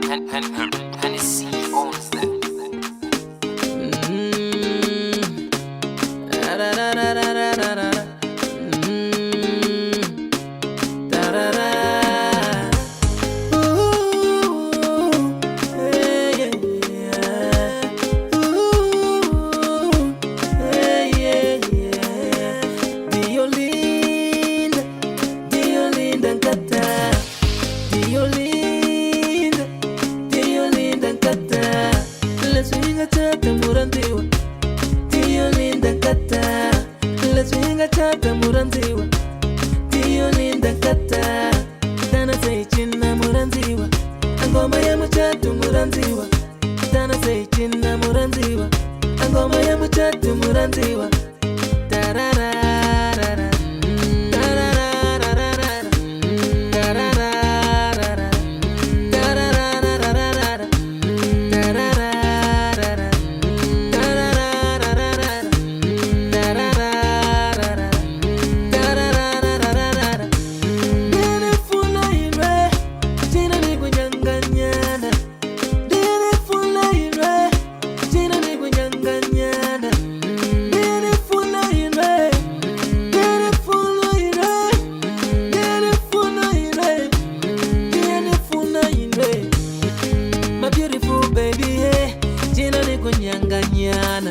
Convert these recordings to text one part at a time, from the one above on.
Hennessy owns that. Da-da-da-da-da-da-da. Da-da-da. Ooh, yeah, yeah. Ooh, yeah, yeah. Diolinda, Diolinda nkata. Diolinda, Diolinda nkata. Leswi hi nga cata, murhandziwa. Diolinda nkata. Leswi hi nga cata, murhandziwa. Diolinda nkata. Tana se cina, murhandziwa. Ngoma ya mucato, murhandziwa. Tana se cina, murhandziwa. Ngoma ya mucato, murhandziwa. Tarararara. Tarararara. Tarararara. Tarararara. Tarararara. Tarararara. Tarararara. Tarararara. Ndinifuna inwe, cina nikunyanganyana. Ndinifuna inwe, cina nikunyanganyana. Ndinifuna inwe, ndinifuna inwe, ndinifuna inwe, ndinifuna inwe. My beautiful baby, yeah, cina nikunyanganyana.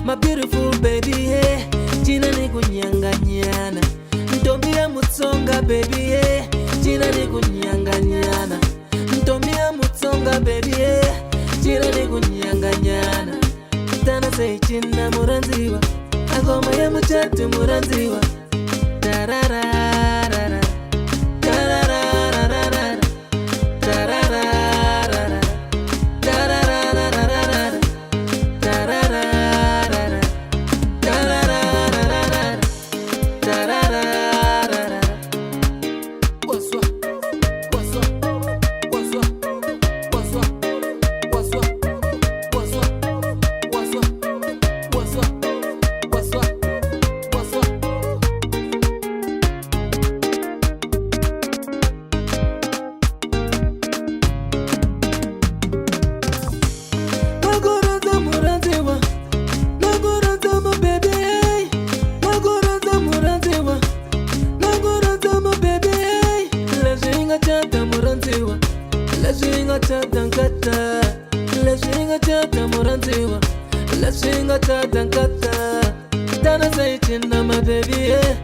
My beautiful baby, yeah, cina nikunyanganyana. Ntombi ya Mutsonga, baby, yeah, cina nikunyanganyana. Ntombi ya Mutsonga, baby, yeah, cina nikunyanganyana. Tana sei cina, murhandziwa. Ngoma ya mucato, murhandziwa. Tarararara. Tarararara. Tarararara. Tarararara. Tarararara. Tarararara. Tarararara. Waswa, waswa, waswa, waswa, waswa, waswa, waswa, waswa, waswa, waswa. Nakuranza, murhandziwa. Nakuranza, my baby, hey. Nakuranza, murhandziwa. Nakuranza, my baby, hey. Leswi hi nga cata, murhandziwa. Leswi hi nga cata, nkata. Leswi hi nga cata, murhandziwa. Leswi hi nga cata, nkata. Tana se cina, my baby, yeah.